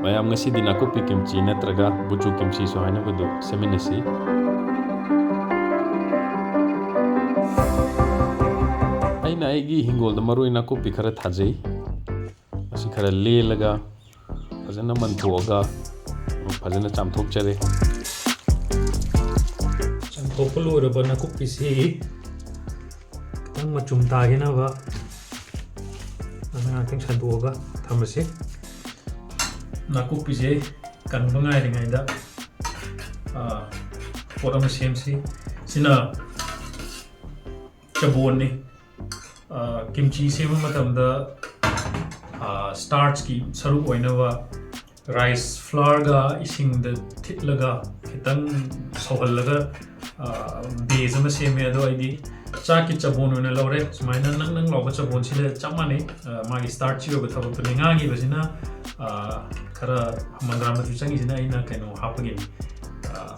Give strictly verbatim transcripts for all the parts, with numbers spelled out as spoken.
ꯃꯌꯥꯝ, ꯉꯁꯤꯗꯤ ꯅꯥꯀꯨꯞꯄꯤ ꯀꯤꯝꯆꯤ ꯅꯠꯇ꯭ꯔꯒ ꯕꯨꯆꯨ ꯀꯤꯝꯆꯤꯁꯨ ꯍꯥꯏꯅꯕꯗꯨ ꯁꯦꯝꯃꯤꯟꯅꯁꯤ꯫ ꯑꯩꯅ ꯑꯩꯒꯤ ꯍꯤꯡꯒꯣꯜꯗ ꯃꯔꯣꯏ ꯅꯥꯀꯨꯞꯄꯤ ꯈꯔ ꯊꯥꯖꯩ꯫ ꯃꯁꯤ ꯈꯔ ꯂꯦꯜꯂꯒ ꯐꯖꯅ ꯃꯟꯊꯣꯛꯑꯒ ꯐꯖꯅ ꯆꯥꯝꯊꯣꯛꯆꯔꯦ꯫ ꯆꯥꯝꯊꯣꯛꯄ ꯂꯣꯏꯔꯕ ꯅꯥꯀꯨꯞꯄꯤꯁꯤ ꯈꯤꯇꯪ ꯃꯆꯨꯝ ꯇꯥꯈꯤꯅꯕ ꯉꯥꯏꯍꯥꯛꯇꯪ ꯁꯟꯗꯣꯛꯑꯒ ꯊꯝꯃꯁꯤ꯫ ꯅꯥꯀꯨꯞꯄꯤꯁꯦ ꯀꯪꯕ ꯉꯥꯏꯔꯤꯉꯩꯗ, ꯑ, ꯄꯣꯠ ꯑꯃ ꯁꯦꯝꯁꯤ꯫ ꯁꯤꯅ ꯆꯕꯣꯟꯅꯤ꯫ ꯑ, ꯀꯤꯝꯆꯤ ꯁꯦꯝꯕ ꯃꯇꯝꯗ, ꯑ, starchꯀꯤ ꯁꯔꯨꯛ ꯑꯣꯏꯅꯕ rice flourꯒ ꯏꯁꯤꯡꯗ ꯊꯤꯠꯂꯒ ꯈꯤꯇꯪ ꯁꯧꯍꯜꯂꯒ, ꯑ, base ꯑꯃ ꯁꯦꯝꯃꯦ꯫ ꯑꯗꯣ ꯑꯩꯗꯤ ꯆꯥꯛꯀꯤ ꯆꯕꯣꯟ ꯑꯣꯏꯅ ꯂꯧꯔꯦ꯫ ꯁꯨꯃꯥꯏꯅ ꯅꯪ ꯅꯪ ꯂꯥꯎꯕ ꯆꯕꯣꯟꯁꯤꯗ ꯆꯞ ꯃꯥꯟꯅꯩ꯫ ꯑ, ꯃꯥꯒꯤ starchꯀꯤ ꯑꯣꯏꯕ ꯊꯕꯛꯇꯨꯅꯤ꯫ ꯉꯥꯡꯉꯤꯕꯁꯤꯅ, ꯑ, ꯈꯔ ꯃꯪꯒ꯭ꯔꯥ ꯃꯆꯨ ꯆꯪꯉꯤꯁꯤꯅ ꯑꯩꯅ ꯀꯩꯅꯣ ꯍꯥꯞꯄꯒꯤꯅꯤ꯫ ꯑ,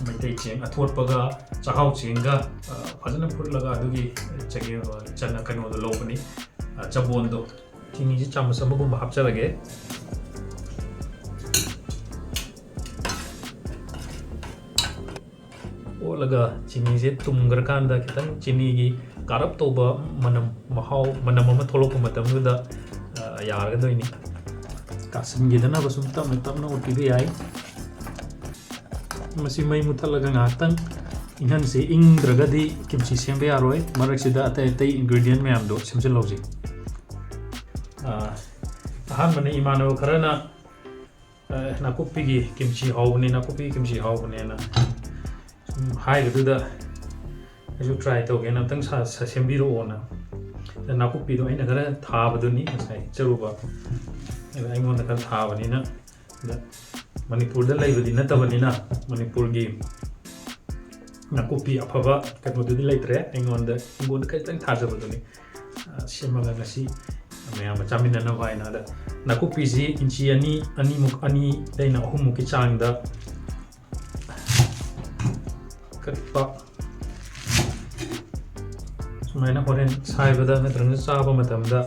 ꯃꯩꯇꯩ ꯆꯦꯡ ꯑꯊꯣꯠꯄꯒ ꯆꯥꯛꯍꯥꯎ ꯆꯦꯡꯒ, ꯑ, ꯐꯖꯅ ꯐꯨꯠꯂꯒ ꯑꯗꯨꯒꯤ ꯆꯒꯦꯝ, ꯑ, ꯆꯅ ꯀꯩꯅꯣꯗꯣ ꯂꯧꯕꯅꯤ, ꯑ, ꯆꯕꯣꯟꯗꯣ꯫ ꯆꯤꯅꯤꯁꯤ ꯆꯥꯃꯁ ꯑꯃꯒꯨꯝꯕ ꯍꯥꯞꯆꯔꯒꯦ꯫ ꯑꯣꯠꯂꯒ ꯆꯤꯅꯤꯁꯦ ꯇꯨꯝꯈ꯭ꯔꯀꯥꯟꯗ ꯈꯤꯇꯪ ꯆꯤꯅꯤꯒꯤ ꯀꯥꯔꯞ ꯇꯧꯕ ꯃꯅꯝ, ꯃꯍꯥꯎ, ꯃꯅꯝ ꯑꯃ ꯊꯣꯛꯂꯛꯄ ꯃꯇꯝꯗꯨꯗ, ꯑ, ꯌꯥꯔꯒꯗꯣꯏꯅꯤ꯫ ꯀꯥꯁꯤꯟꯈꯤꯗꯅꯕ ꯁꯨꯝ ꯇꯞꯅ ꯇꯞꯅ ꯑꯣꯠꯄꯤꯕ ꯌꯥꯏ꯫ ꯃꯁꯤ ꯃꯩ ꯃꯨꯊꯠꯂꯒ ꯉꯥꯏꯍꯥꯛꯇꯪ ꯏꯪꯍꯟꯁꯤ꯫ ꯏꯪꯗ꯭ꯔꯒꯗꯤ ꯀꯤꯝꯆꯤ ꯁꯦꯝꯕ ꯌꯥꯔꯣꯏ꯫ ꯃꯔꯛꯁꯤꯗ ꯑꯇꯩ ꯑꯇꯩ ingredient ꯃꯌꯥꯝꯗꯣ ꯁꯦꯝꯖꯤꯜꯍꯧꯁꯤ꯫ ꯑ, ꯑꯍꯥꯟꯕꯅ ꯏꯃꯥꯟꯅꯕ ꯈꯔꯅ, ꯑ, ꯅꯥꯀꯨꯞꯄꯤꯒꯤ ꯀꯤꯝꯆꯤ ꯍꯥꯎꯕꯅꯤ, ꯅꯥꯀꯨꯞꯄꯤꯒꯤ ꯀꯤꯝꯆꯤ ꯍꯥꯎꯕꯅꯦꯅ ꯁꯨꯝ ꯍꯥꯏꯕꯗꯨꯗ ꯑꯩꯁꯨ try ꯇꯧꯒꯦꯅ ꯑꯝꯇꯪ ꯁꯥ-, ꯁꯥ-, ꯁꯦꯝꯕꯤꯔꯛꯑꯣꯅ꯫ ꯑꯗ ꯅꯥꯀꯨꯞꯄꯤꯗꯣ ꯑꯩꯅ ꯈꯔ ꯊꯥꯕꯗꯨꯅꯤ ꯉꯁꯥꯏ ꯍꯦꯛꯆꯔꯨꯕ꯫ ꯑꯗ ꯑꯩꯉꯣꯟꯗ ꯈꯔ ꯊꯥꯕꯅꯤꯅ, ꯑꯗ ꯃꯅꯤꯄꯨꯔꯗ ꯂꯩꯕꯗꯤ ꯅꯠꯇꯕꯅꯤꯅ ꯃꯅꯤꯄꯨꯔꯒꯤ ꯅꯥꯀꯨꯞꯄꯤ ꯑꯐꯕ ꯀꯩꯅꯣꯗꯨꯗꯤ ꯂꯩꯇ꯭ꯔꯦ꯫ ꯑꯩꯉꯣꯟꯗ ꯍꯤꯡꯒꯣꯜꯗ ꯈꯖꯤꯛꯇꯪ ꯊꯥꯖꯕꯗꯨꯅꯤ, ꯑ, ꯁꯦꯝꯃꯒ ꯉꯁꯤ ꯃꯌꯥꯝꯒ ꯆꯥꯃꯤꯟꯅꯅꯕ ꯍꯥꯏꯅ꯫ ꯑꯗ ꯅꯥꯀꯨꯞꯄꯤꯁꯤ ꯏꯟꯆꯤ ꯑꯅꯤ, ꯑꯅꯤꯃꯨꯛ, ꯑꯅꯤꯗꯩꯅ ꯑꯍꯨꯝꯃꯨꯛꯀꯤ ꯆꯥꯡꯗ ꯀꯛꯄ꯫ ꯁꯨꯃꯥꯏꯅ ꯍꯣꯔꯦꯟ ꯁꯥꯏꯕꯗ ꯅꯠꯇ꯭ꯔꯒꯅ ꯆꯥꯕ ꯃꯇꯝꯗ,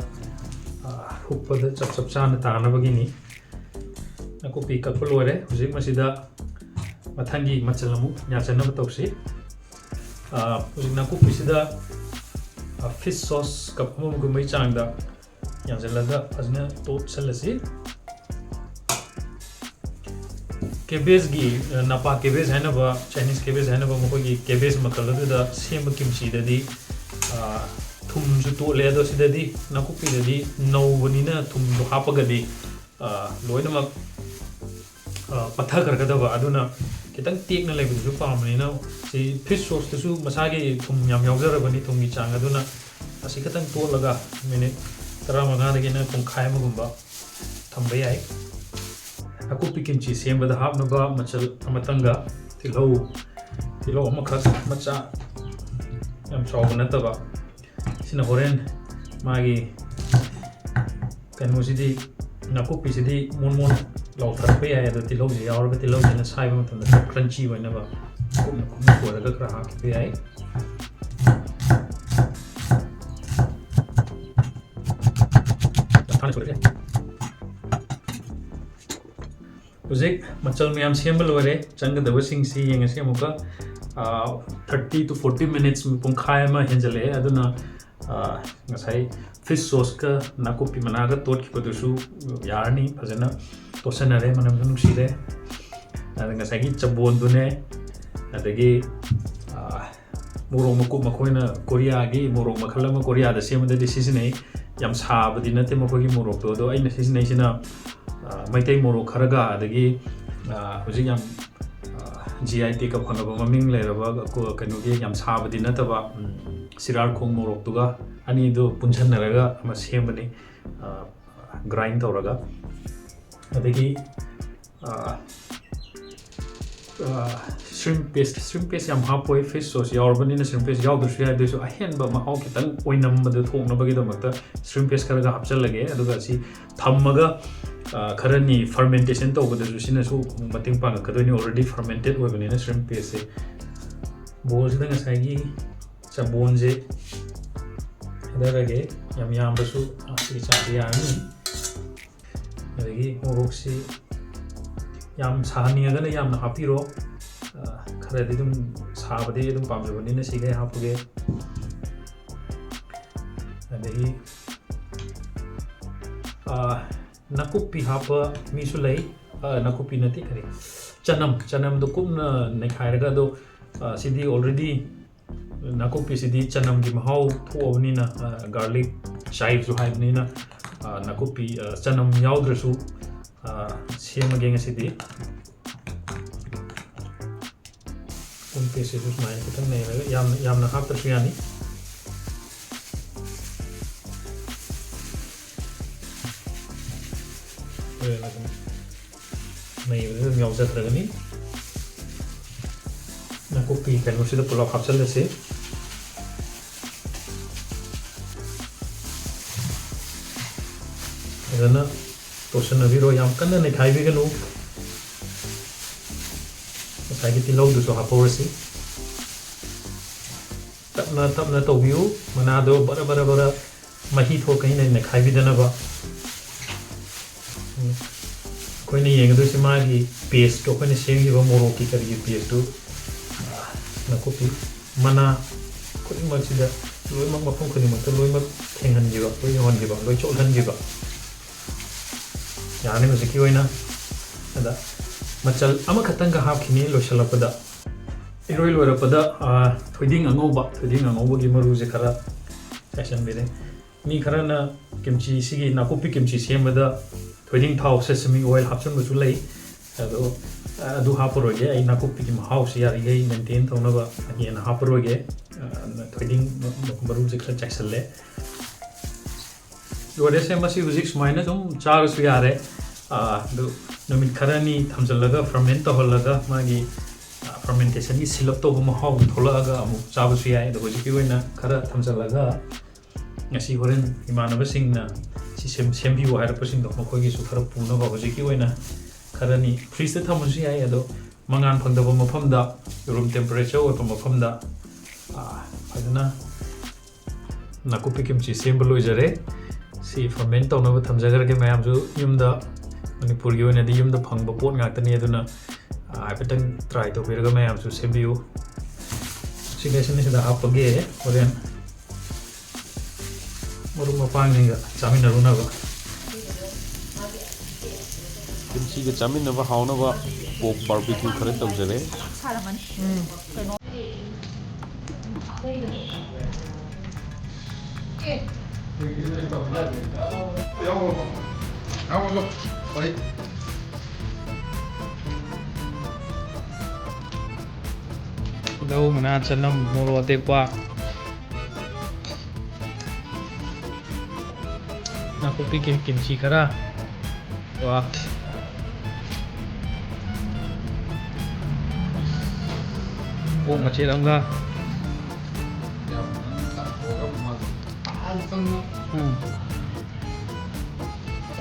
ꯑ, ꯀꯨꯞꯄꯗ ꯆꯞ ꯆꯞ ꯆꯥꯅ ꯇꯥꯅꯕꯒꯤꯅꯤ꯫ ꯅꯥꯀꯨꯞꯄꯤ ꯀꯛꯄ ꯂꯣꯏꯔꯦ꯫ ꯍꯧꯖꯤꯛ ꯃꯁꯤꯗ ꯃꯊꯪꯒꯤ ꯃꯆꯜ ꯑꯃꯨꯛ ꯌꯥꯟꯁꯤꯟꯅꯕ ꯇꯧꯁꯤ꯫ ꯑ, ꯍꯧꯖꯤꯛ ꯅꯥꯀꯨꯞꯄꯤꯁꯤꯗ, ꯑ, fish sauce cup ꯑꯃꯒꯨꯝꯕꯒꯤ ꯆꯥꯡꯗ ꯌꯥꯟꯁꯤꯜꯂꯒ ꯐꯖꯅ ꯇꯣꯠꯁꯜꯂꯁꯤ꯫ Cabbage ꯀꯤ, ꯑ, ꯅꯄꯥ cabbage ꯍꯥꯏꯅꯕ, Chinese cabbage ꯍꯥꯏꯅꯕ, ꯃꯈꯣꯏꯒꯤ cabbage ꯃꯈꯜ ꯑꯗꯨꯗ ꯁꯦꯝꯕ ꯀꯤꯝꯆꯤꯗꯗꯤ, ꯑ, ꯊꯨꯝꯁꯨ ꯇꯣꯠꯂꯦ, ꯑꯗꯣ ꯁꯤꯗꯗꯤ ꯅꯥꯀꯨꯞꯄꯤꯗꯗꯤ ꯅꯧꯕꯅꯤꯅ ꯊꯨꯝꯗꯣ ꯍꯥꯞꯄꯒꯗꯤ, ꯑ, ꯂꯣꯏꯅꯃꯛ, ꯑ, ꯄꯠꯊꯈ꯭ꯔꯒꯗꯕ, ꯑꯗꯨꯅ ꯈꯤꯇꯪ ꯇꯦꯛꯅ ꯂꯩꯕꯗꯨꯁꯨ ꯄꯥꯝꯕꯅꯤꯅ ꯁꯤ fish sauce ꯇꯁꯨ ꯃꯁꯥꯒꯤ ꯊꯨꯝ ꯌꯥꯝ ꯌꯥꯎꯖꯔꯕꯅꯤ, ꯊꯨꯝꯒꯤ ꯆꯥꯡ, ꯑꯗꯨꯅ ꯑꯁꯤ ꯈꯤꯇꯪ ꯇꯣꯠꯂꯒ minute ꯇꯔꯥꯃꯉꯥꯗꯒꯤꯅ ꯄꯨꯡꯈꯥꯏ ꯑꯃꯒꯨꯝꯕ ꯊꯝꯕ ꯌꯥꯏ꯫ ꯅꯥꯀꯨꯞꯄꯤ ꯀꯤꯝꯆꯤ ꯁꯦꯝꯕꯗ ꯍꯥꯞꯅꯕ ꯃꯆꯜ ꯑꯃꯇꯪꯒ ꯇꯤꯜꯍꯧ, ꯇꯤꯜꯍꯧ ꯑꯃꯈꯛ ꯃꯆꯥ, ꯌꯥꯝ ꯆꯥꯎꯕ ꯅꯠꯇꯕ, ꯁꯤꯅ ꯍꯣꯔꯦꯟ ꯃꯥꯒꯤ ꯀꯩꯅꯣꯁꯤꯗꯤ, ꯅꯥꯀꯨꯞꯄꯤꯁꯤꯗꯤ ꯃꯣꯟ ꯃꯣꯟ ꯂꯥꯎꯊꯔꯛꯄ ꯌꯥꯏ, ꯑꯗꯣ ꯇꯤꯜꯍꯧꯁꯤ ꯌꯥꯎꯔꯒ ꯇꯤꯜꯍꯧꯁꯤꯅ ꯁꯥꯏꯕ ꯃꯇꯝꯗ ꯈꯔ crunchy ꯑꯣꯏꯅꯕ ꯀꯨꯞꯅ ꯀꯨꯞꯅ ꯀꯣꯏꯔꯒ ꯈꯔ ꯍꯥꯞꯈꯤꯕ ꯌꯥꯏ꯫ ꯍꯧꯖꯤꯛ ꯃꯆꯜ ꯃꯌꯥꯝ ꯁꯦꯝꯕ ꯂꯣꯏꯔꯦ꯫ ꯆꯪꯒꯗꯕꯁꯤꯡꯁꯤ ꯌꯦꯡꯉꯁꯤ ꯑꯃꯨꯛꯀ꯫ ꯑꯥ, thirty to forty minutes, ꯄꯨꯡꯈꯥꯏ ꯑꯃ ꯍꯦꯟꯖꯜꯂꯛꯑꯦ꯫ ꯑꯗꯨꯅ, ꯑꯥ, ꯉꯁꯥꯏ fish sauce ꯀ ꯅꯥꯀꯨꯞꯄꯤ ꯃꯅꯥꯒ ꯇꯣꯠꯈꯤꯕꯗꯨꯁꯨ ꯌꯥꯔꯅꯤ꯫ ꯐꯖꯅ ꯇꯣꯠꯁꯟꯅꯔꯦ, ꯃꯅꯝꯁꯨ ꯅꯨꯡꯁꯤꯔꯦ꯫ ꯑꯗ ꯉꯁꯥꯏꯒꯤ ꯆꯕꯣꯟꯗꯨꯅꯦ, ꯑꯗꯒꯤ, ꯑꯥ, ꯃꯣꯔꯣꯛ ꯃꯀꯨꯞ, ꯃꯈꯣꯏꯅ ꯀꯣꯔꯤꯌꯥꯒꯤ ꯃꯣꯔꯣꯛ ꯃꯈꯜ ꯑꯃ ꯀꯣꯔꯤꯌꯥꯗ ꯁꯦꯝꯕꯗꯗꯤ ꯁꯤꯖꯤꯟꯅꯩ꯫ ꯌꯥꯝ ꯁꯥꯕꯗꯤ ꯅꯠꯇꯦ ꯃꯈꯣꯏꯒꯤ ꯃꯣꯔꯣꯛꯇꯣ, ꯑꯗꯣ ꯑꯩꯅ ꯁꯤꯖꯤꯟꯅꯩꯁꯤꯅ, ꯑ, ꯃꯩꯇꯩ ꯃꯣꯔꯣꯛ ꯈꯔꯒ, ꯑꯗꯒꯤ, ꯑ, ꯍꯧꯖꯤꯛ ꯌꯥꯝ, ꯑ, G I tag ꯀ ꯐꯪꯉꯕ, ꯃꯃꯤꯡ ꯂꯩꯔꯕ ꯀꯣ-, ꯀꯩꯅꯣꯒꯤ ꯌꯥꯝ ꯁꯥꯕꯗꯤ ꯅꯠꯇꯕ, ꯎꯝ, ꯁꯤꯔꯥꯔꯈꯣꯡ ꯃꯣꯔꯣꯛꯇꯨꯒ, ꯑꯅꯤꯗꯨ ꯄꯨꯟꯁꯟꯅꯔꯒ ꯑꯃ ꯁꯦꯝꯕꯅꯤ, ꯑ, grind ꯇꯧꯔꯒ꯫ ꯑꯗꯒꯤ, ꯑ, ꯑ, shrimp paste, shrimp paste ꯌꯥꯝ ꯍꯥꯞꯄꯣꯏ, fish sauce ꯌꯥꯎꯔꯕꯅꯤꯅ shrimp paste ꯌꯥꯎꯗ꯭ꯔꯁꯨ ꯌꯥꯏ꯫ ꯑꯗꯨꯏꯁꯨ ꯑꯍꯦꯟꯕ ꯃꯍꯥꯎ ꯈꯤꯇꯪ ꯑꯣꯏꯅꯝꯕꯗꯣ ꯊꯣꯛꯅꯕꯒꯤꯗꯃꯛꯇ shrimp paste ꯈꯔꯒ ꯍꯥꯞꯆꯜꯂꯒꯦ꯫ ꯑꯗꯨꯒ ꯑꯁꯤ ꯊꯝꯃꯒ, ꯑ, ꯈꯔꯅꯤ fermentation ꯇꯧꯕꯗꯁꯨ ꯁꯤꯅꯁꯨ ꯑꯃꯨꯛ ꯃꯇꯦꯡ ꯄꯥꯡꯉꯛꯀꯗꯣꯏꯅꯤ꯫ Already fermented ꯑꯣꯏꯕꯅꯤꯅ shrimp paste ꯁꯦ꯫ Bowl ꯁꯤꯗ ꯉꯁꯥꯏꯒꯤ ꯆꯕꯣꯟꯁꯦ ꯊꯥꯗꯔꯒꯦ꯫ ꯌꯥꯝ ꯌꯥꯝꯕꯁꯨ ꯑꯁꯤꯒꯤ ꯆꯥꯡꯁꯦ ꯌꯥꯔꯅꯤ꯫ ꯑꯗꯒꯤ ꯃꯣꯔꯣꯛꯁꯤ ꯌꯥꯝ ꯁꯥꯍꯟꯅꯤꯡꯉꯒꯅ ꯌꯥꯝꯅ ꯍꯥꯞꯄꯤꯔꯣ꯫ ꯑ, ꯈꯔꯗꯤ ꯑꯗꯨꯝ ꯁꯥꯕꯗꯤ ꯑꯗꯨꯝ ꯄꯥꯝꯖꯕꯅꯤꯅ ꯁꯤꯈꯩ ꯍꯥꯞꯄꯒꯦ꯫ ꯑꯗꯒꯤ, ꯑ, ꯅꯥꯀꯨꯞꯄꯤ ꯍꯥꯞꯄ ꯃꯤꯁꯨ ꯂꯩ꯫ ꯑ, ꯅꯥꯀꯨꯞꯄꯤ ꯅꯠꯇꯦ, ꯀꯔꯤ, ꯆꯅꯝ, ꯆꯅꯝꯗꯣ ꯀꯨꯞꯅ ꯅꯩꯈꯥꯏꯔꯒ, ꯑꯗꯣ, ꯑ, ꯁꯤꯗꯤ already ꯅꯥꯀꯨꯞꯄꯤꯁꯤꯗꯤ ꯆꯅꯝꯒꯤ ꯃꯍꯥꯎ ꯊꯣꯛꯑꯕꯅꯤꯅ, ꯑ, garlic chiveꯁꯨ ꯍꯥꯏꯕꯅꯤꯅ, ꯑ, ꯅꯥꯀꯨꯞꯄꯤ, ꯑ, ꯆꯅꯝ ꯌꯥꯎꯗ꯭ꯔꯁꯨ, ꯑ, ꯁꯦꯝꯃꯒꯦ ꯉꯁꯤꯗꯤ꯫ ꯄꯨꯡ ꯄꯦꯁꯁꯤꯁꯨ ꯁꯨꯃꯥꯏꯅ ꯈꯤꯇꯪ ꯅꯩꯔꯒ, ꯌꯥꯝꯅ, ꯌꯥꯝꯅ ꯍꯥꯞꯇ꯭ꯔꯁꯨ ꯌꯥꯅꯤ꯫ ꯍꯣꯔꯦꯟ ꯑꯗꯨꯝ ꯅꯩꯕꯗ ꯑꯗꯨꯝ ꯌꯥꯎꯖꯈ꯭ꯔꯒꯅꯤ꯫ ꯅꯥꯀꯨꯞꯄꯤ ꯀꯩꯅꯣꯁꯤꯗ ꯄꯨꯂꯞ ꯍꯥꯞꯆꯜꯂꯁꯤ꯫ ꯐꯖꯅ ꯇꯣꯠꯁꯤꯟꯅꯕꯤꯔꯣ, ꯌꯥꯝ ꯀꯟꯅ ꯅꯩꯈꯥꯏꯕꯤꯒꯅꯨ꯫ ꯉꯁꯥꯏꯒꯤ ꯇꯤꯜꯍꯧꯗꯨꯁꯨ ꯍꯥꯞꯍꯧꯔꯁꯤ꯫ ꯇꯞꯅ ꯇꯞꯅ ꯇꯧꯕꯤꯌꯨ, ꯃꯅꯥꯗꯣ ꯕꯔ ꯕꯔ ꯕꯔ ꯃꯍꯤ ꯊꯣꯛꯀꯅꯤ, ꯅꯩꯈꯥꯏꯕꯤꯗꯅꯕ꯫ ꯎꯝ꯫ ꯑꯩꯈꯣꯏꯅ ꯌꯦꯡꯒꯗꯣꯏꯁꯦ ꯃꯥꯒꯤ pasteꯇꯣ, ꯑꯩꯈꯣꯏꯅ ꯁꯦꯝꯈꯤꯕ ꯃꯣꯔꯣꯛꯀꯤ ꯀꯔꯤꯒꯤ pasteꯇꯨ, ꯑ, ꯅꯥꯀꯨꯞꯄꯤ ꯃꯅꯥ ꯈꯨꯗꯤꯡꯃꯛꯁꯤꯗ ꯂꯣꯏꯅꯃꯛ, ꯃꯐꯝ ꯈꯨꯗꯤꯡꯃꯛꯇ ꯂꯣꯏꯅꯃꯛ ꯊꯦꯡꯍꯟꯈꯤꯕ, ꯂꯣꯏ ꯌꯧꯍꯟꯈꯤꯕ, ꯂꯣꯏ ꯆꯣꯠꯍꯟꯈꯤꯕ꯫ ꯌꯥꯔꯅꯤ ꯍꯧꯖꯤꯛꯀꯤ ꯑꯣꯏꯅ꯫ ꯑꯗ ꯃꯆꯜ ꯑꯃꯈꯛꯇꯪꯒ ꯍꯥꯞꯈꯤꯅꯤ ꯂꯣꯏꯁꯤꯜꯂꯛꯄꯗ꯫ ꯏꯔꯣꯏ ꯂꯣꯏꯔꯛꯄꯗ, ꯑ, ꯊꯣꯏꯗꯤꯡ ꯑꯉꯧꯕ, ꯊꯣꯏꯗꯤꯡ ꯑꯉꯧꯕꯒꯤ ꯃꯔꯨꯁꯦ ꯈꯔ ꯆꯥꯏꯁꯤꯟꯕꯤꯔꯦ꯫ ꯃꯤ ꯈꯔꯅ ꯀꯤꯝꯆꯤ, ꯁꯤꯒꯤ ꯅꯥꯀꯨꯞꯄꯤ ꯀꯤꯝꯆꯤ ꯁꯦꯝꯕꯗ ꯊꯣꯏꯗꯤꯡ ꯊꯥꯎ, sesame oil ꯍꯥꯞꯆꯤꯟꯕꯁꯨ ꯂꯩ꯫ ꯑꯗꯣ, ꯑꯗꯨ ꯍꯥꯞꯄꯔꯣꯏꯒꯦ꯫ ꯑꯩ ꯅꯥꯀꯨꯞꯄꯤꯒꯤ ꯃꯍꯥꯎꯁꯤ ꯌꯥꯔꯤꯈꯩ maintain ꯇꯧꯅꯕ ꯍꯦꯟꯅ ꯍꯥꯞꯄꯔꯣꯏꯒꯦ꯫ ꯑ, ꯊꯣꯏꯗꯤꯡ ꯃꯔꯨꯁꯦ ꯈꯔ ꯆꯥꯏꯁꯜꯂꯦ꯫ ꯂꯣꯏꯔꯦꯁꯦ, ꯃꯁꯤ ꯍꯧꯖꯤꯛ ꯁꯨꯃꯥꯏꯅ ꯑꯗꯨꯝ ꯆꯥꯔꯁꯨ ꯌꯥꯔꯦ꯫ ꯑ, ꯑꯗꯨ ꯅꯨꯃꯤꯠ ꯈꯔꯅꯤ ꯊꯝꯖꯤꯜꯂꯒ, ferment ꯇꯧꯍꯜꯂꯒ, ꯃꯥꯒꯤ, ꯑ, fermentationꯒꯤ ꯁꯤꯜꯂꯞ ꯇꯧꯕ ꯃꯍꯥꯎꯗꯨ ꯊꯣꯛꯂꯛꯑꯒ ꯑꯃꯨꯛ ꯆꯥꯕꯁꯨ ꯌꯥꯏ꯫ ꯑꯗꯣ ꯍꯧꯖꯤꯛꯀꯤ ꯑꯣꯏꯅ ꯈꯔ ꯊꯝꯖꯤꯜꯂꯒ, ꯉꯁꯤ ꯍꯣꯔꯦꯟ ꯏꯃꯥꯟꯅꯕꯁꯤꯡꯅ ꯁꯤ ꯁꯦꯝ-, ꯁꯦꯝꯕꯤꯌꯨ ꯍꯥꯏꯔꯛꯄꯁꯤꯡꯗꯣ, ꯃꯈꯣꯏꯒꯤꯁꯨ ꯈꯔ ꯄꯨꯅꯕ ꯍꯧꯖꯤꯛꯀꯤ ꯑꯣꯏꯅ ꯈꯔꯅꯤ fridgeꯇ ꯊꯝꯕꯁꯨ ꯌꯥꯏ꯫ ꯑꯗꯣ ꯃꯉꯥꯟ ꯐꯪꯗꯕ ꯃꯐꯝꯗ, room temperature ꯑꯣꯏꯕ ꯃꯐꯝꯗ, ꯑ, ꯐꯖꯅ ꯅꯥꯀꯨꯞꯄꯤ ꯀꯤꯝꯆꯤ ꯁꯦꯝꯕ ꯂꯣꯏꯖꯔꯦ꯫ ꯁꯤ ꯐꯔꯃꯦꯟ ꯇꯧꯅꯕ ꯊꯝꯖꯈ꯭ꯔꯒꯦ꯫ ꯃꯌꯥꯝꯁꯨ ꯌꯨꯝꯗ, ꯃꯅꯤꯄꯨꯔꯒꯤ ꯑꯣꯏꯅꯗꯤ ꯌꯨꯝꯗ ꯐꯪꯕ ꯄꯣꯠ ꯉꯥꯛꯇꯅꯤ, ꯑꯗꯨꯅ, ꯑ, ꯍꯥꯏꯐꯦꯠꯇꯪ ꯇ꯭ꯔꯥꯏ ꯇꯧꯕꯤꯔꯒ ꯃꯌꯥꯝꯁꯨ ꯁꯦꯝꯕꯤꯌꯨ꯫ ꯁꯤꯒ ꯁꯤꯅ ꯁꯤꯗ ꯍꯥꯞꯄꯒꯦ, ꯍꯣꯔꯦꯟ ꯃꯔꯨꯞ ꯃꯄꯥꯡꯁꯤꯡꯒ ꯆꯥꯃꯤꯟꯅꯔꯨꯅꯕ꯫ ꯀꯤꯝꯆꯤꯒ ꯆꯥꯃꯤꯟꯅꯕ ꯍꯥꯎꯅꯕ ꯄꯣꯔꯛ ꯕꯥꯔꯕꯤꯀ꯭ꯌꯨ ꯈꯔ ꯇꯧꯖꯔꯦ꯫ ꯁꯥꯔꯝꯃꯅꯤ꯫ ꯎꯝ꯫ ꯀꯩꯅꯣ꯫ ꯇꯤꯜꯍꯧ ꯃꯅꯥ, ꯆꯅꯝ, ꯃꯣꯔꯣꯛ ꯑꯇꯦꯛꯄ, ꯅꯥꯀꯨꯞꯄꯤ, ꯀꯤ-, ꯀꯤꯝꯆꯤ ꯈꯔ꯫ ꯋꯥ꯫ ꯑꯣꯛ ꯃꯆꯦꯠ ꯑꯃꯒ꯫ ꯎꯝ꯫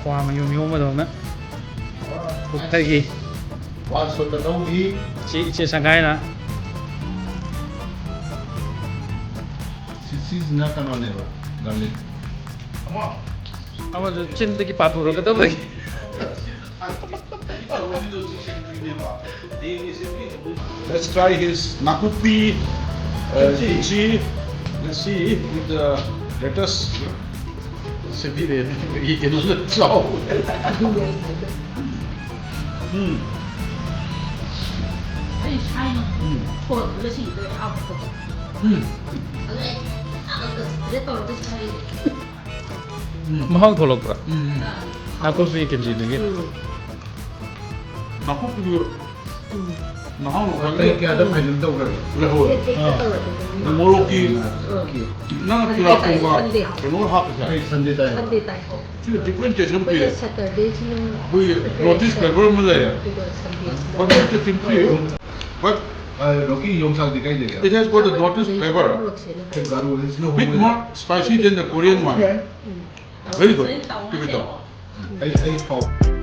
ꯈ꯭ꯋꯥ ꯃꯌꯨꯝ ꯌꯣꯝꯕꯗꯧꯅ ꯀꯨꯞꯊꯈꯤ꯫ ꯋꯥꯟ ꯁꯣꯠꯇ ꯂꯧꯈꯤ꯫ ꯏꯆꯦ, ꯏꯆꯦ ꯁꯪꯒꯥꯏꯅ꯫ ꯁꯤ-, ꯁꯤꯁꯤꯅ ꯀꯩꯅꯣꯅꯦꯕ, garlic꯫ ꯑꯃꯁꯨ ꯆꯤꯟꯗꯒꯤ ꯄꯥꯊꯣꯔꯛꯀꯗꯕꯒꯤ꯫ Let's try his nakupi, uh, kimchi. Let's see with the lettuce. ꯁꯦꯝꯕꯤꯔꯦ꯫ ꯀꯩꯅꯣ ꯆꯥꯎ꯫ ꯎꯝ꯫ ꯑꯩ ꯁꯥꯏꯅ ꯎꯝ꯫ ꯊꯣꯡꯕꯗ ꯁꯤꯗ ꯍꯥꯞꯄꯗꯣ꯫ ꯎꯝ꯫ ꯑꯗꯨ ꯑꯩ ꯊꯥꯡꯒꯠꯀ ꯁꯤꯗ ꯇꯧꯔꯒ ꯁꯥꯏ꯫ ꯎꯝ꯫ ꯃꯍꯥꯎ ꯊꯣꯛꯂꯛꯄ꯭ꯔꯥ? ꯎꯝ, ꯎꯝ꯫ ꯅꯥꯀꯨꯞꯄꯤ ꯀꯤꯝꯆꯤꯗꯨꯒꯤ꯫ ꯎꯝ꯫ ꯅꯥꯀꯨꯞꯄꯤꯗꯨ ꯎꯝ꯫ ꯃꯍꯥꯎ ꯀꯩ ꯀꯌꯥꯗ ꯐꯥꯏꯅꯦꯜ ꯇꯧꯈ꯭ꯔꯒꯦ? ꯂꯩꯍꯧꯔꯦ꯫ ꯍꯦꯛ ꯍꯦꯛꯇ ꯑꯥ꯫ ꯇꯧꯔꯛꯄꯗꯣ꯫ ꯃꯣꯔꯣꯛꯀꯤ ꯑꯥ꯫ ꯅꯪ ꯆꯨꯖꯥꯛ ꯊꯣꯡꯕ ꯁꯟꯗꯦ꯫ ꯀꯩꯅꯣ ꯍꯥꯞꯄꯁꯦ꯫ ꯑꯩ ꯁꯟꯗꯦ ꯇꯥꯏ꯫ ꯁꯟꯗꯦ ꯇꯥꯏ꯫ ꯁꯤꯗ ꯗꯤꯐ꯭ꯔꯦꯟꯁꯤꯌꯦꯁꯟ ꯑꯃ ꯑꯩꯈꯣꯏꯅ ꯄꯤꯔꯦ꯫ ꯁꯇꯔꯗꯦꯁꯤꯅ ꯑꯩꯈꯣꯏꯒꯤ ꯅꯣꯔꯠ ꯏꯁ ꯐ꯭ꯂꯦꯕꯔ ꯑꯃ ꯂꯩꯔꯦ꯫ ꯑꯗꯨꯒ ꯁꯟꯗꯦꯁꯤꯅ ꯍꯣꯏ, ꯅꯣꯔꯠ ꯏꯁꯇ ꯁꯤꯝꯄ꯭ꯂꯤ꯫ But ꯑ, ꯔꯣꯀꯤ, ꯌꯣꯡꯆꯥꯛꯇꯤ ꯀꯥꯏꯗꯒꯤ? It has got a North East flavor. ꯃꯣꯔꯣꯛꯁꯦ꯫ Bit more spicy than the Korean one. Um. Very good. Keep it up. ꯑꯩ, ꯑꯩ ꯐꯥꯎ꯫